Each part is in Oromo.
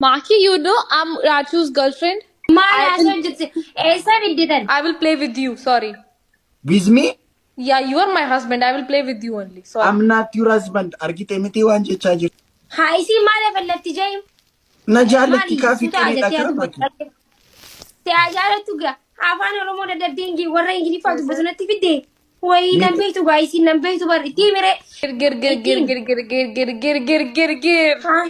Maki, you know I'm Rachu's girlfriend. Maal haasoo jirti? Eessaa fidditan? I will play with you. Sorry. With me? Yeah, you are my husband. I will play with you only. Sorry. I'm not your husband. Argite miti waan jechaa jirtu. Haa isii maal afallatti jee? Na jaallatti kaa fiqireedha kaa Maki. Si haa jaalattu gaa. Afaan Oromoo dadhabdee Ingili warra Ingiliffaa dubbatu natti fidde. Wayii nan beektu gaa isiin nan beektu bar itti himire. Gir gir gir gir gir gir gir gir gir gir gir. Haa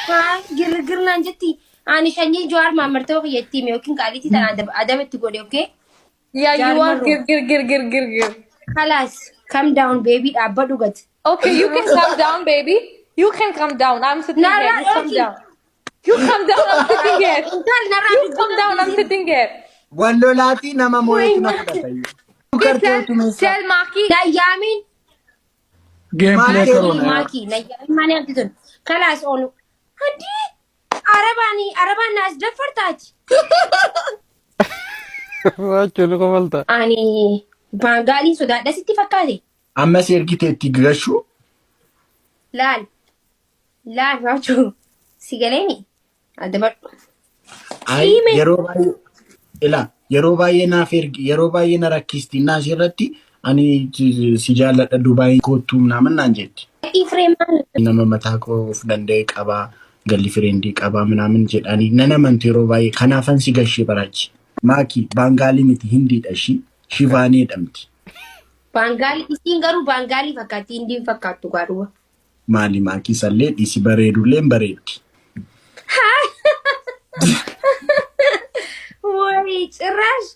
haa girgir naan jetti. Ani sanyii Jawaar Mahammad ta'uu kiyya itti hime yookiin qaaliitii tana adaba itti godhe okay? Yeah, you Jawaar are Marroo. gir gir gir gir gir gir. Kalaas come down baby dhaabbadhu gad. Okay, you can come down, baby. You can come down. I'm sitting here. Narraa You come dhooki. down. You come down. I'm sitting here. Intal narraa You come down. I'm sitting here. Wal lolaatii nama moo'etu na fudhata. Okay, Kartee tell utumeessaa. tell Maki. Nayyaamin Game play Maal करो ना यार maaki nayyaamin maali hamti tun. Kalaas oolu. Haddii arabaani arabaan naas daffartaati. Raachuu kofalta. Ani baangaaliin sodaadha sitti fakkaate. Ammas ergite itti gashuu. Laal laal raachuu si galeeni adabadhu. Ay Siime yeroo baay'ee ilaa yeroo baay'ee naaf ergi yeroo baay'ee na rakkisti naas irratti ani si jaalladha Dubaayii koottuu naaman naan jetti. Ifree maal Nama mataa koo of danda'e qabaa galli fireendii qabaa minaamin jedhanii nan amantu yeroo baay'ee kanaafan si gashee baraachi. Maaki Baangaalii miti Hindiidha ishii Shivaanii jedhamti. Baangaalii isiin garuu baangaalii fakkaatti hindiin fakkaattu gaadhuwa. Maali maakii sallee dhiisi bareedullee hin bareeddi. Wayi cirraash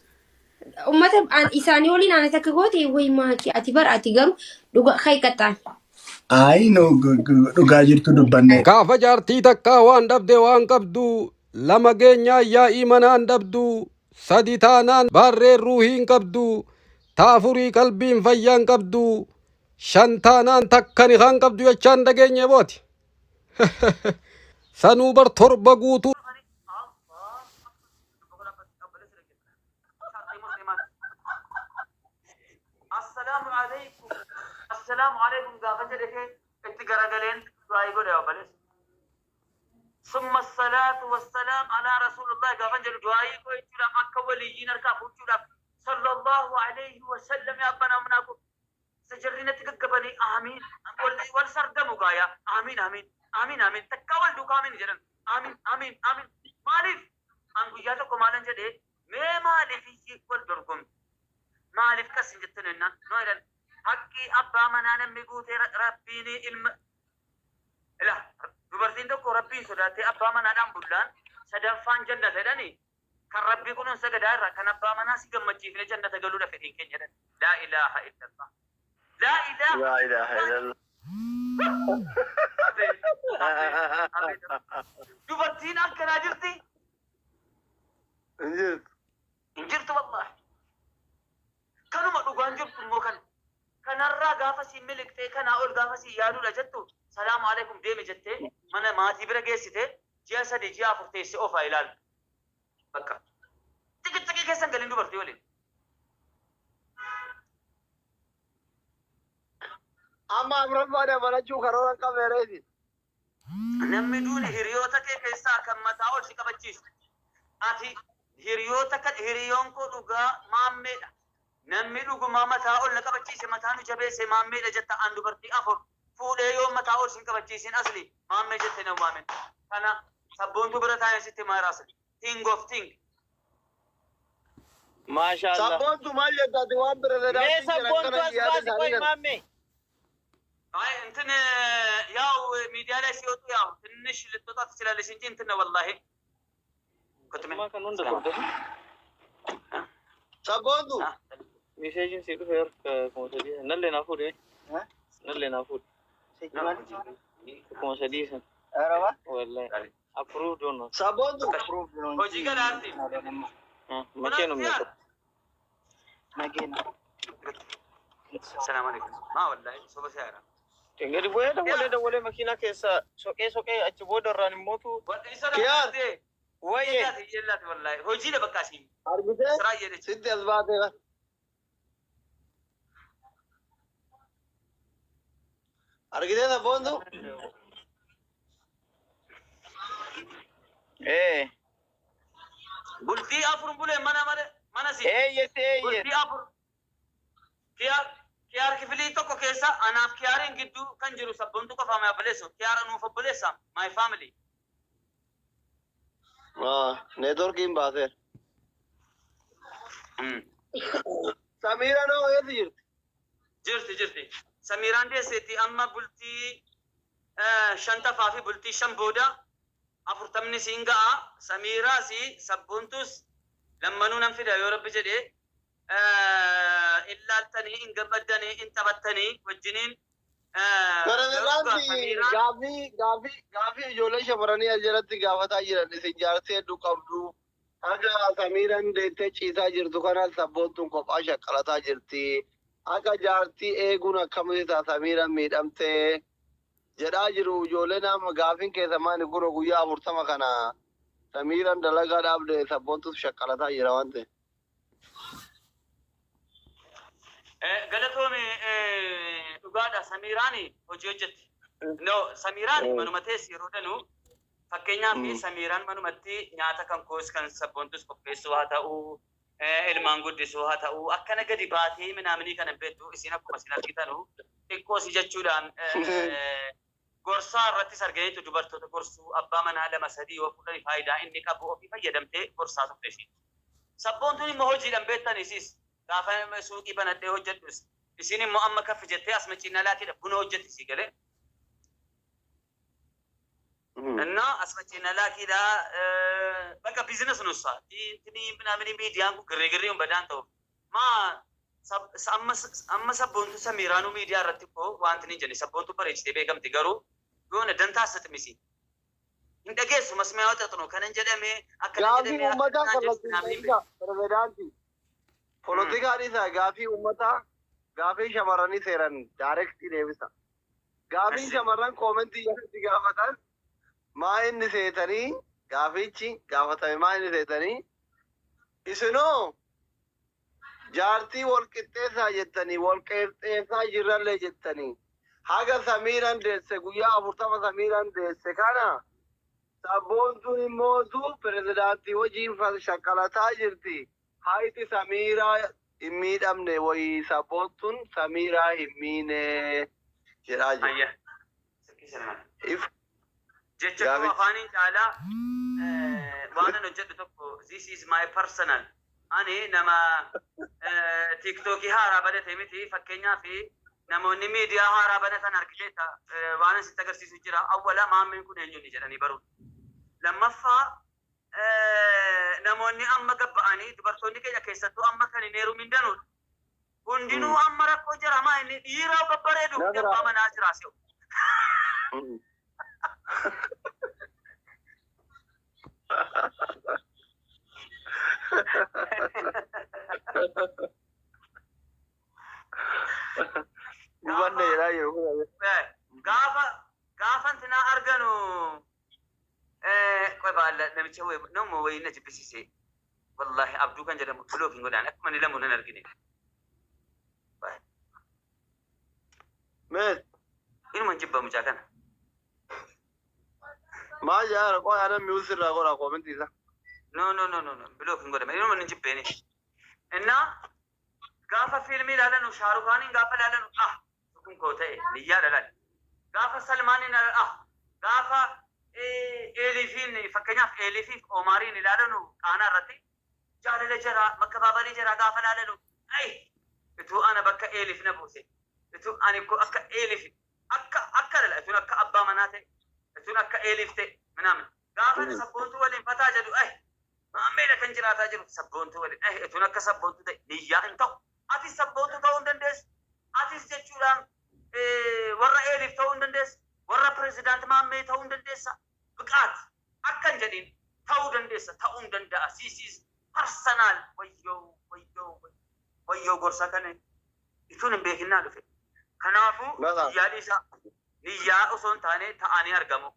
uummata isaanii waliin aanas akka goote wayi maaki ati bara ati garuu dhuga kai qaxxaan. Ayi no dhugaa jirtu dubbanne. Gaafa jaartii takkaa waan dhabde waan qabdu lama geenyaa yaa'ii manaan dhabdu sadi taanaan baarreen ruuhiin qabdu taafurii qalbiin fayyaan qabdu shan taanaan takkani kaan qabdu jechaan dhageenye booti. Sanuu bar torba guutuu. Assalaamu alaikum. Assalaamu alaikum gaafa jedhe kee itti garagaleen du'aa godhe obboleessa. Summa salaatu wassalaam alaa rasuulillah gaafa jedhu du'aa koo jechuudhaaf akka waliyyiin harkaa fuuchuudhaaf sallallahu alaihi wasallam yaa abbaa naamnaa koo sajarri natti gaggabanii aamiin wal sardamu gaaya aamiin aamiin aamiin aamiin takkaa wal duukaa aamiin jedhan aamiin aamiin aamiin maaliif an guyyaa tokko maalan jedhee mee maaliif iyyi wal dorgomtu maaliif qas hin jettan jennaan noo jedhan haqqii abbaa manaa namni guutee rabbiin ilma ila dubartiin tokko rabbiin sodaattee abbaa manaadhaan bullaan sadaffaan jannata jedhani kan rabbii kunuunsa gadaa irraa kan abbaa manaa si gammachiifne jannata galuudha fedhiin keenya jedhan laa ilaaha illallah laa ilaaha La ilaha illallah. Dubartiin akkanaa jirti Hin jirtu. hin jirtu wallaahi kanuma dhugaan jirtu immoo kana kanarraa gaafa siin miliqxee kanaa ol gaafa siin yaaduudha jettu salaamu alaikum deemi jettee mana maatii bira geessite ji'a 3 ji'a 4 teessee ofaa ilaalu bakka xiqi keessan galin dubartii waliin. Amma afuraffaa dabalachuu karoora hin qabne reeti. Namni duuni hiriyoota kee keessaa kan mataa ol si qabachiisu. Ati hiriyoota kan hiriyoon koo dhugaa maammeedha. Namni dhugumaa mataa ol na qabachiise mataa nu jabeesse maammeedha jetta an dubartii 4 fuudhee yoo mataa ol sin qabachiisin asli maammee jette nan waamen. Kana sabboontuu bira taa'ee sitti maara asli. King of ting. Maashaallah. Sabboontu maal jetta ati waan Mee pirezidaantiin jedhan sabboontu kana as yaada baasi isaanii qoy kana. maammee. አይ እንትን ያው ሚዲያ ላይ ሲወጡ ያው ትንሽ ልትወጣ ትችላለች እንጂ እንትን ነው ወላሂ ክትሜ Ammaa kan hunda hordofu. Sabboontu. Meseejiin si dhufe harka 3000 san. Nallee naa fuudhi. Nallee naa fuudhi. 3000 san. Wallahi. Approved or not. Sabboontu. hojii galaarti Makee nu meeqa. ሰላም አለይኩም ማ ወላሂ ሶበ ሲያራ Gadi bu'ee dawwalee dawwalee makiinaa keessa soqee soqee achi booda irraan immootu Kiyaar. wayyee. የላት ወላሂ hojii በቃ ሲ Argitee ስራ እየሄደች sitti as baatee bara. Argitee sabboontu. Ee. Bultii 4 bulee mana malee mana si. Eeyyesi eeyye. Bultii 4. Kiyaar kifilii tokko keessa anaaf kiyaariin gidduu kan jiru sabboontu qofa obboleessu. Kiyaara nuuf obboleessa. My family. Neetworkiin baaseera. Samiira noo eessa jirti? Jirti jirti. Samiiraan deesseetti amma bultii 5ffaa fi bultii 5 booda 40 siin ga'a. Samiiraas sabboontus lammanuu nan fida yoo rabbi jedhee. Illaaltanii hin gammaddanii hin taphattanii wajjiniin. Pirezidaantii, gaaffii ijoollee shamarranii as jalatti gaafataa jiran, isin jaarsee hedduu qabdu. Haga Samiiraan deettee ciisaa jirtu kanas sabboontuun kophaa shaqqalataa jirti. Akka jaartii eeguun akkamitti ta'a Samiiraan miidhamtee jedhaa jiru ijoollee nama. Gaaffiin keessa maani kun guyyaa 40 kana Samiiraan dalagaa dhaabde, sabboontus shaqqalataa jira waan ta'eef. Galatoome, dhugaadha. Samiiraan hojii hojjetti. No, Samiiraan manuma teessi yeroo danuu, fakkeenyaaf Samiiraan manumatti nyaata kan koos kan sabboontus qopheessuu haa ta'uu, ilmaan guddisuu haa ta'uu, akkana gadi baatee minaaminii kana beektu isin akkuma isin argitanu xiqqoosi jechuudhaan gorsaa irrattis arganiitu dubartoota gorsuu, abbaa manaa lama sadii yoo fuudhan faayidaa inni qabu ofii fayyadamtee gorsaa turte isheen. Sabboontuun immoo hojiidhaan beektan isis gaafa suuqii banadhee hojjedhus isin immoo amma kaffi jettee as maciinaa laakiidha buna hojjetti sii galee. እና አስመጪና ላኪዳ በቃ ቢዝነስ ነው። እሷ እንትኒ ምናምን miidiyaan kun girree badaan ta'u maa amma sabboontu Samiiraanuu miidiyaa irratti koo wanti ni jenne sabboontu bareechitee beekamti, garuu yoona dantaa asximisi hin dhageessu masmiyaa xaxnu kanan jedhame akkana Gaafii jedhame uummataa akkanaan jedhu namni hin beeku. Pirezidaantii. Poolitikaan isaa gaafii uummataa, gaafii shamarranii seeran direct deebisa. Gaafiin shamarran comment jalatti gaafatan maa inni seetanii, gaafichi gaafatame maa inni seetanii, isinoo jaartii wal qixxeessaa jettanii, wal qixxeessaa jirrallee jettanii, haga Samiiraan deesse guyyaa 40 Samiiraan deesse kana sabboontuun immootu pirezidaantii wajjin shaqqalataa jirti. Hayti Samiiraa hin miidhamne wayii sabboontuun Samiiraa hin miine jedhaa jiru. Ayya. Silkii sana. If Jecha koo afaaniin caalaa waan an hojjedhu tokko, this is my personal. Ani nama TikTokii haaraa banate miti. Fakkeenyaaf namoonni miidiyaa haaraa banatan argiteetta, waan an sitti agarsiisu jira. Awwala maammeen kun eenyuuni jedhanii baruudha. Lammaffaa namoonni amma gabba'anii dubartoonni keenya keessattuu amma kan hin heerumin danuudha. Hundinuu amma rakkoo jira, maa inni dhiira babbareedu abbaa manaa jira se'u. Gubanne jedhaa jiru. Gaafa intinaa arganu qoy baalla namicha wayi nama wayii na jibbisiise. Wallahi Abduu kan jedhamu block hin godhaan akkuma inni lamu nan argine. Mees Inuma hin jibba mucaa kana. Maal jaara qoy anan mute sirraa godha comment isaa. No, no, no, no, no, block hin godhame, inuma hin jibbeeni. Innaa gaafa fiilmii ilaalanu Shaarukaaniin gaafa ilaalanu, ah, kun koo ta'e niyyaa dhalaal. Gaafa Salmaaniin ilaalan, ah, gaafa Eelifiin, fakkeenyaaf Eelifiif Omaariin ilaalanu qaanaa irratti jaalala jara makkabaabarii jara gaafa ilaalanu, ay, ituu ana bakka Eelif na buuse, ituu ani ko akka Eelif akka dhala, ituun akka abbaa manaa ta'e, ituun akka Eelif ta'e minaamin. Gaafa sabboontuu waliin fataa jedhu, ay, maammeedha kan jiraataa jiru sabboontuu waliin, ay, ituun akka sabboontuu ta'e niyyaa hin ta'u. Atis sabboontuu ta'uu hin dandeessu. Atis jechuudhaan warra Eelif ta'uu hin dandeessu. Warra pirezidaanti maammee ta'uu hin dandeessa. Biqaat akka hin jedhin ta'uu dandeessa, ta'uu hin danda'a. This is personal. Wayyoo, wayyoo, wayyoo, gorsa kana ituun hin beekinnaa dhufe. Kanaafuu niyyaa dhiisaa. Niyyaa osoo hin taane ta'anii argamu.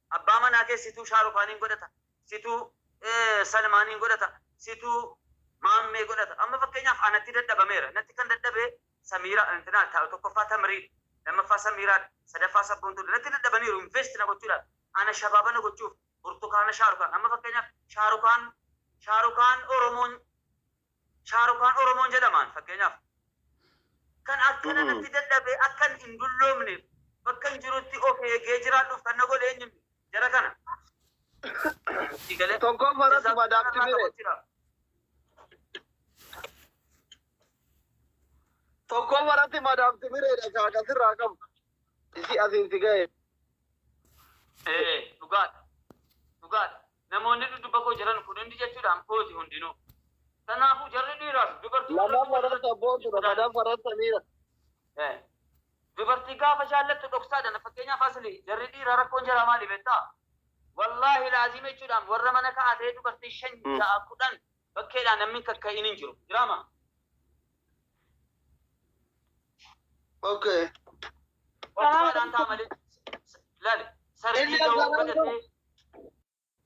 Abbaa manaa kee situu Shaarukaaniin godhata. Situu Salmaaniin godhata. Situu maammee godhata. Amma fakkeenyaaf anatti dadhabameera. Natti kan dadhabe Samiira intinaa tokkoffaa Tamrii, lammaffaa Samiiraa, sadaffaa Sabboontuu natti dadhabaniiru invest na gochuudhaaf. Ana shabaaba na gochuuf Burtukaana Shaarukaan. Amma fakkeenyaaf Shaarukaan Shaarukaan Oromoon Shaarukaan Oromoon jedhamaan fakkeenyaaf. Kan akkana natti dadhabee akkan hin dulloomne bakka hin jirutti of eegee jiraadhuuf kan na godhe eenyu jara kana. Tokkoffaa irratti madaamti mire. Tokkoffaa irratti madaamti mireedha kaakasirraa qabu. Isi asiin si ga'e. Ee, dhugaadha. Dhugaadha. Namoonni dudduba koo jiran kun hundi jechuudhaan kooti hundinuu. Kanaafuu jarri dhiiraas dubartii Lammaffaa irratti abboontudha sadaffaa irratti samiira. Dubartii gaafa jaallattu dhoksaadhaan fakkeenyaaf asli jarri dhiiraa rakkoon jara maali beektaa? Wallaahi laazima jechuudhaan warra mana kaa'atee dubartii 5 6 10 bakkeedhaan namni kakka'iin hin jiru. Jiraama? Okay. Dhoksaadhaan ta'a malee. Laali sarbii Inni ga'uu akka godhatee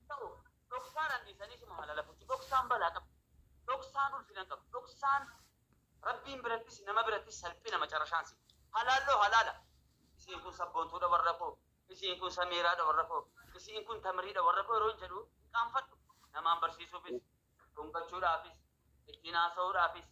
ta'u dhoksaadhaan dhiisanii suma halala fuuchu. Dhoksaan balaa qaba. Dhoksaan ulfina qaba. Dhoksaan Rabbiin birattis nama birattis salphina macarashaansi. Halaalloo halaala. Isiin kun sabboontuudha warra koo. Isiin kun samiiraadha warra koo. Isiin kun tamriidha warra koo yeroo hin jedhu hin qaanfadhu. Namaan barsiisuufis, dhungachuudhaafis, ittiin haasa'uudhaafis.